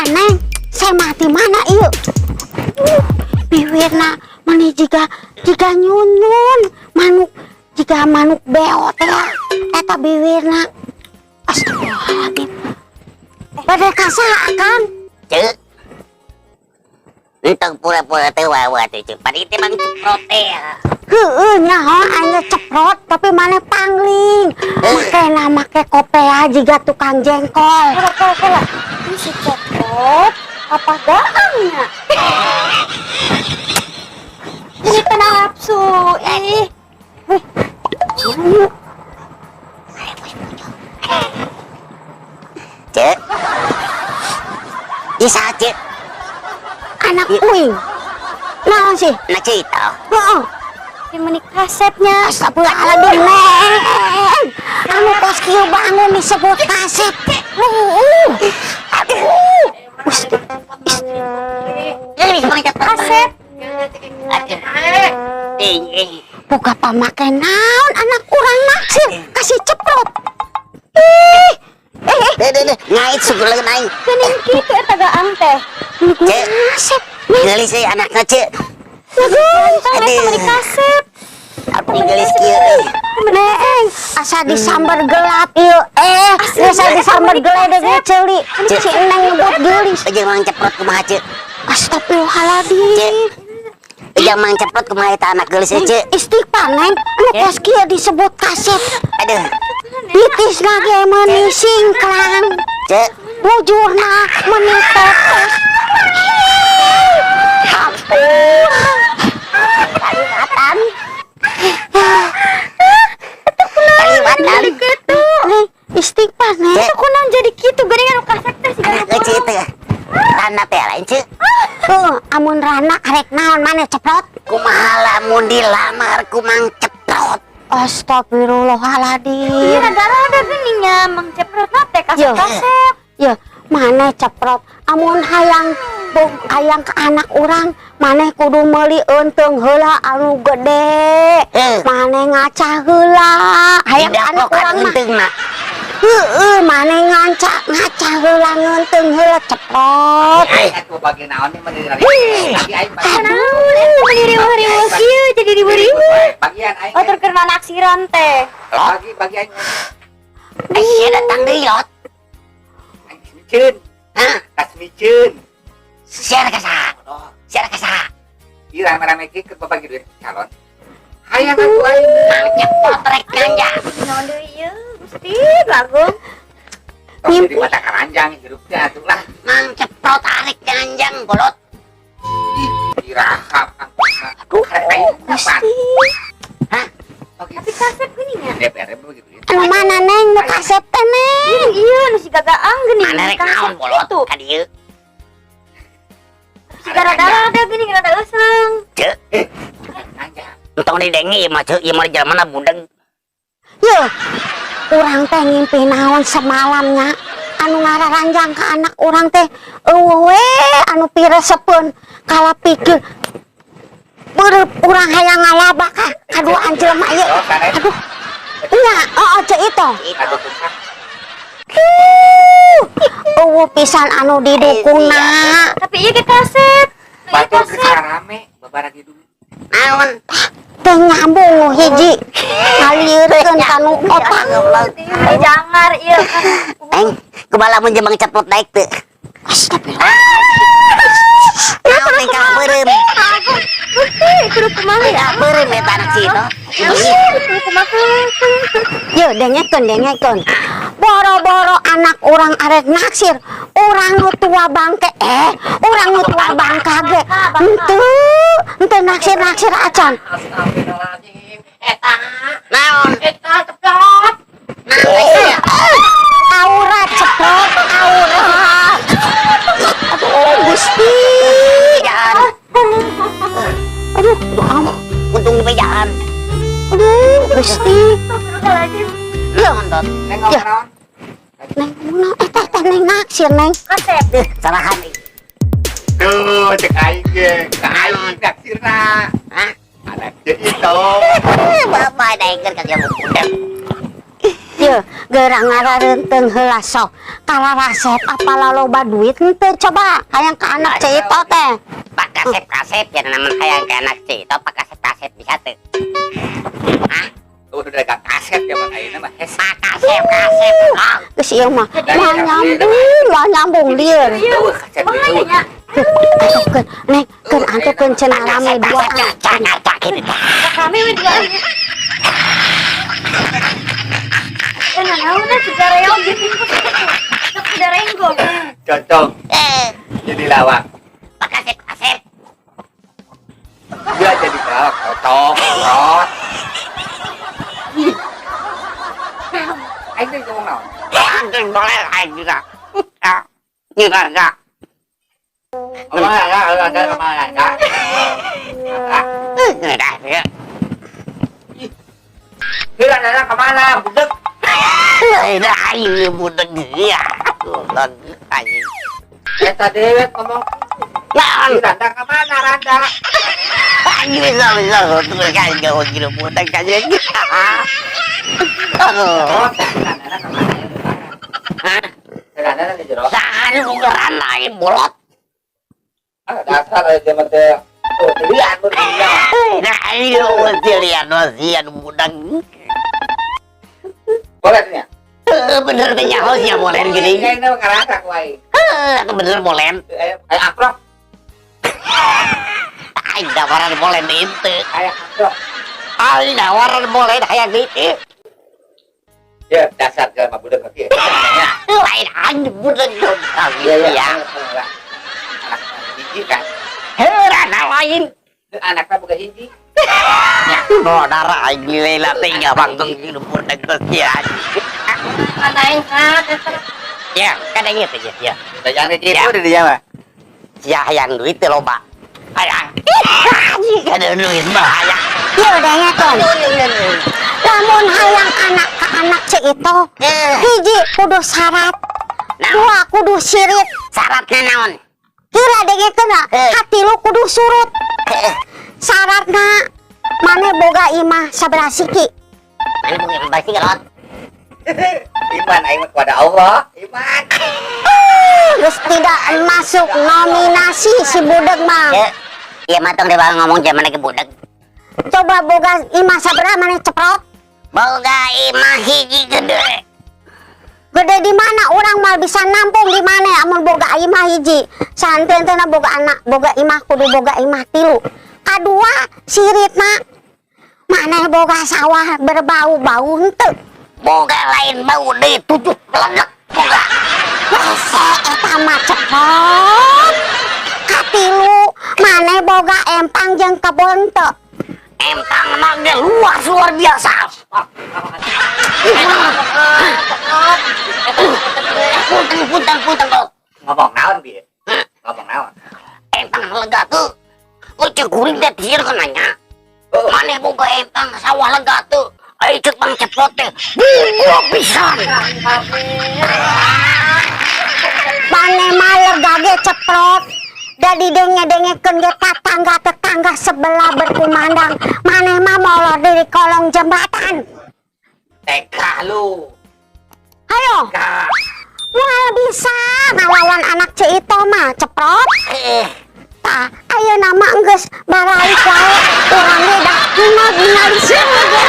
Neng, saya mati mana ieu? Bibirna mani jiga jiga nyunyun, manuk jiga manuk beo teh eta bibirna. Astagfirullahaladzim. Bade ka saha kan? Cek. Entong pura-pura teu wawa teh, Cek. Padi teh Mang Ceprot teh. Heeh, nyaho aing Ceprot, tapi maneh pangling. Makena make kopea jiga tukang jengkol. Kala, kala, kala. Ini si Ceprot apa gaangnya? Ini kena nafsu. Ih. Yuk. Cek. Isa, Cek. Anak uing. Naon sih? Nah, Cek itu. Heeh. Ini menik kasepnya. Astagfirullahaladzim, Neng. Anu kos kieu bangun disebut kasep. Aduh. Aduh. Gusti. Ini Mang Ceprot. Kasep. Aduh. Ih, Boga pamake naon anak urang naksir kasih Ceprot. Ih. Eh, eh. Deh, deh, deh. Ngait suguleun aing. Geuning kitu eta gaang teh. Cek. Kasep. Neng. Geulis euy anakna, Cek. Ganteng eta Aduh. meuni kasep. Aduh, geulis kieu euy. Neng, asa disambar gelap ieu. Eh, asa disambar geledek ceuli. Si Neng nyebut geulis. Jeung Mang Ceprot kumaha, Cek? Astagfirullahaladzim. Cek. Jeung Mang Ceprot kumaha eta anak geulis euy, Cek? Istighfar, Neng. Anu kos kieu disebut kasep. Aduh. Bitisna ge meuni singklang. Cek. Bujurna meuni tetes. Ampun. Kaliwatan. Kaliwatan. Gitu. Neng, istighfar, Neng. Cek. Kunaon jadi kitu geuning anu kasep teh siga Anak euy, Cek teh. Rana teh lain, Cek. Heuh, amun rana arek naon maneh, Ceprot? Kumaha lamun dilamar ku Mang Ceprot? Astagfirullahaladzim. Iya, rada-rada geuningnya Mang Ceprot na teh Yo. kasep-kasep. Ya, maneh, Ceprot? Amun hayang hayang ke anak urang, maneh kudu meuli eunteung heula anu gede. Eh. Maneh ngaca heula. Hayang ke anak Didapok urang mah. Eunteungna. Heeh, maneh ngaca ngaca heula ngeunteung heula, Ceprot. Atuh bagi naon nih meni lagi aing bagi. Naon eta meuni riweuh-riweuh kieu jadi riweuh-riweuh? Bagian aing. Oh, tur keur naksiran teh. Bagi bagi aing. Eh, sia datang deui, Lot. Aing miceun. Hah? Tas miceun. Sia ka saha? Oh, Sia ka saha? ieu rame-rame kieu keur babagi duit calon. Hayang atuh aing. Mang Ceprot rek nganjang. Naon deui ieu, Gusti Agung. Tong jadi mata karanjang hirup teh atuh lah. Mang Ceprot arek nganjang, bolot. Ih, iraha. Aduh, Karek aing kapan? Gusti. Hah? Bagi Tapi kasep geuning nya. DPR bagi duit. Anu mana, Neng, nu kasep teh, Neng? Iya, nu siga gaang geuning. Mana rek naon, bolot Kitu. ka dieu? Siga rada-rada geuning rada euseung. Cek, Nganjang. Entong didengi ieu mah, Cek, ieu mah jelema budeg. Ye, urang teh ngimpi naon semalamnya anu ngararanjang ke anak urang teh euweuh we anu piresepeun kala pikir beureub urang hayang ngalaba ka kaduaan jelema ieu. Oh, karen. Aduh, nya, oh, cek itu. Aduh, susah. Euweuh pisan anu didukungna. Tapi ieu ge kasep. Nu ieu Batur geus kasep. rame babaragi duit. Naon? Teu nyambung nu hiji ngalieurkeun kanu otak. Ieu jangar ieu kan. Eng, kumaha lamun jeung Mang Ceprot naik teu? Astagfirullah. Naon tingkah beureum? Gusti, kudu kumaha ya? Tingkah beureum eta anak si itu. Kudu kumaha? Ye, dengekeun, dengekeun. Boro-boro anak urang arek naksir, urang nu tua bangke, eh, urang nu tua bangka ge henteu henteu naksir-naksir acan. Astagfirullahaladzim. Eta, Naon? eta Ceprot. Naon sia? Aurat, Ceprot, aurat. Aduh, Gusti. Jangan. Aduh, doa. Untung di bejaan. Aduh, Gusti. Astagfirullahaladzim. Naon, Dot? Neng ngomong Ya. naon? Neng, naon eta teh, Neng, naksir, Neng? Kasep. Duh, salahan nih. Tuh, cek aing ge. Ka aing naksirna. Hah? Anak cek itu. Bapak daekeun ka dia budak. Ye, geura ngarareunteung heula sok. Kararasep apa loba duit henteu coba hayang ka anak Ceu Itoh teh. Pak Kasep kasep ya namun hayang ke anak Ceu Itoh, Pak Kasep kasep bisa tuh. Oh, udah dagang kaset zaman ayeuna mah hese. Pak Kasep kasep. Ah, Geus ieu mah moal nyambung, moal nyambung lieur. Eueuh kaset eueuh. Makanya Antupkeun, Neng, keun antupkeun cenah Pak rame Kasep dua. kasep jangan cak gitu. Kami we juga. Eh, nah, naon juga reog gitu. Sok udah renggong. Cocok Eh, jadi lawak. Pak Kasep kasep. Dia jadi lawak cocok, rot. Aing teh ngomong naon? Anjing boleh aing juga. Ah, enggak enggak. Ngomong enggak, enggak, enggak, enggak, enggak. Ah, Enggak ya. heula nana kemana? Budek. Ini aing budak dia. Goblok aing. Eta dewek ngomong. Naon? Ih, Randa kemana Randa? Aing bisa bisa terus kan jauh gitu budak kan. Aduh. Oh, Randa kemana ya? Hah? Randa di jero. Sahan bukan aing bolot. Ah, dasar aja zaman teh. Oh, telian mun telian. Nah, ayo wasian wasian budak. Boleh nya. Bener teh nyaho sia bolen gini. Kayaknya ngarasa ku aing. Heuh, bener bolen. Aya aya amplop, Aing dawaran bolen itu. aya amplop. Aing dawaran bolen hayang itu. Ya, dasar jelema budak kieu. Ya. Lain aing budak Iya, iya. ya. Anak hiji kan. Heran lain. Anaknya boga hiji. Oh, darah aing lila teh ngabang gitu budak sia. Kata aing hat eta. Ya, kadang gitu ya. Ya. Jangan gitu di dia mah. Sia hayang duit teh loba. Hayang. Kada duit mah hayang. Ieu dengekeun. Lamun hayang anak ka anak Ceu Itoh, hiji kudu syarat, dua kudu sirit. Syaratna naon? Kira dengekeun Eh. katilu kudu surut. Syaratna maneh boga imah sabaraha siki? Mana mungkin pasti lot. Iman aing mah kepada Allah, iman. Geus tidak masuk nominasi si budeg mah. Ya, iya mah tong dewa ngomong zaman lagi budak. Coba boga imah sabaraha maneh ceprot? Boga imah hiji gede. Gede di mana orang mal bisa nampung di mana amun boga imah hiji. Sahenteuna boga anak, boga imah kudu boga imah tilu. Kadua siritna maneh boga sawah berbau-bau henteu. Boga lain bau deui tujuh belegek boga. Wese eta mah ceprot. Katilu maneh boga empang jeung kebon teu. Empang mah ge luas luar biasa. Punten punten punten bos. Ngomong naon bi? Ngomong naon? Empang lega tuh. Ucek kuring teh tisir kan nanya. Oh, Maneh boga empang sawah lega tuh. Ayo cek Bang Ceprot teh. Boga pisan. Maneh mah lega ge ceprot. Da didenge-dengekeun ge tatangga-tetangga sebelah berkumandang. Maneh mah molor di kolong jembatan. TK lu. Ayo, Kak. moal bisa ngalawan anak Ceu Itoh mah ceprot. Eh, Tah, ayeuna mah geus baraik wae urang ge dah ningali sieun ge.